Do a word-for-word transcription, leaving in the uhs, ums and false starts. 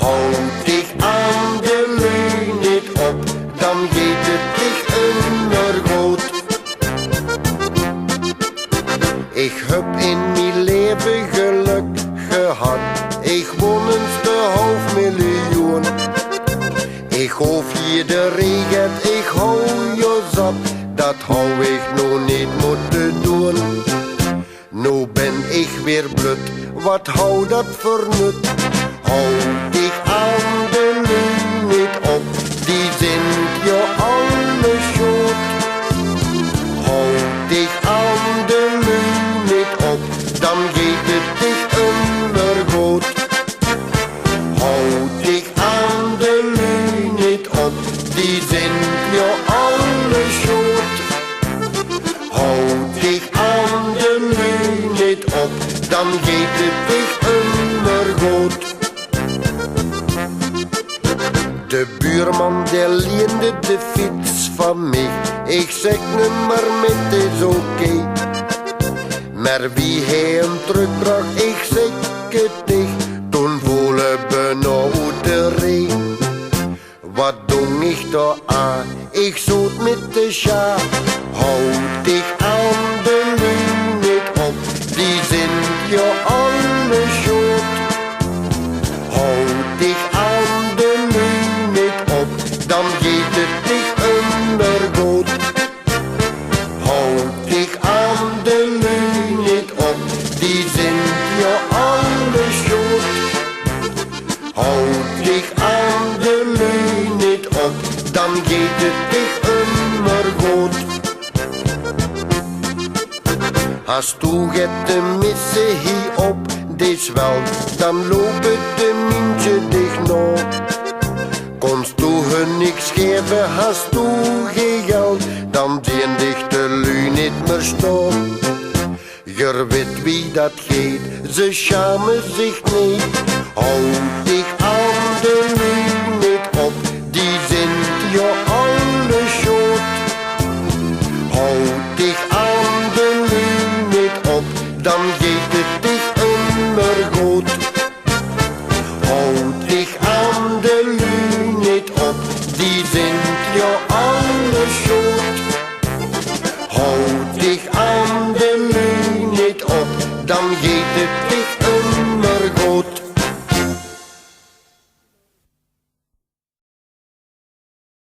Haw dich aan de luuj neet op, dan geit 't dich ummer good. Ich höb in mie laeve gelök gehad, ich won ins de hauf miljoen. Ich hoof hie de reget, ich haw jo zat, dat haw ich noe neet mótte doon. Noe bön ich weer blöd, wat haw dat veur nut? Haw dich aan de luuj neet op, die zint jo alle sjood. Haw dich aan de luuj neet op, dan geit 't dich ummer good. Haw dich aan de luuj neet op, die zint jo alle sjood. Haw dich aan de luuj neet op, dan geit 't dich ummer good. De buurman dae leende de fiets van mich, ich zèk nummer mit, is oké. Mer wie hae 'm trökbrach, ich zèk 't dich, toen voole v'r noe oet de reej. Wat dóng ich dao aan? Ich zoot mit de sjaar. Haw dich aan de luuj neet op, die zint jo alle sjood. Haw dich aan de luuj neet op, dan geit 't dich ummer good. Haw dich aan de luuj neet op, die zint jo alle sjood. Haw dich aan de luuj neet op, dan geit 't dich ummer good. Has doe get te misse hie op dees welt, dan loupe de mientje dich nao. Kóns doe hun niks gaeve, has doe gee geld, dan zeen dich de luuj neet mier staon. Geer wit wie dat geit, ze sjame zich neet. Haw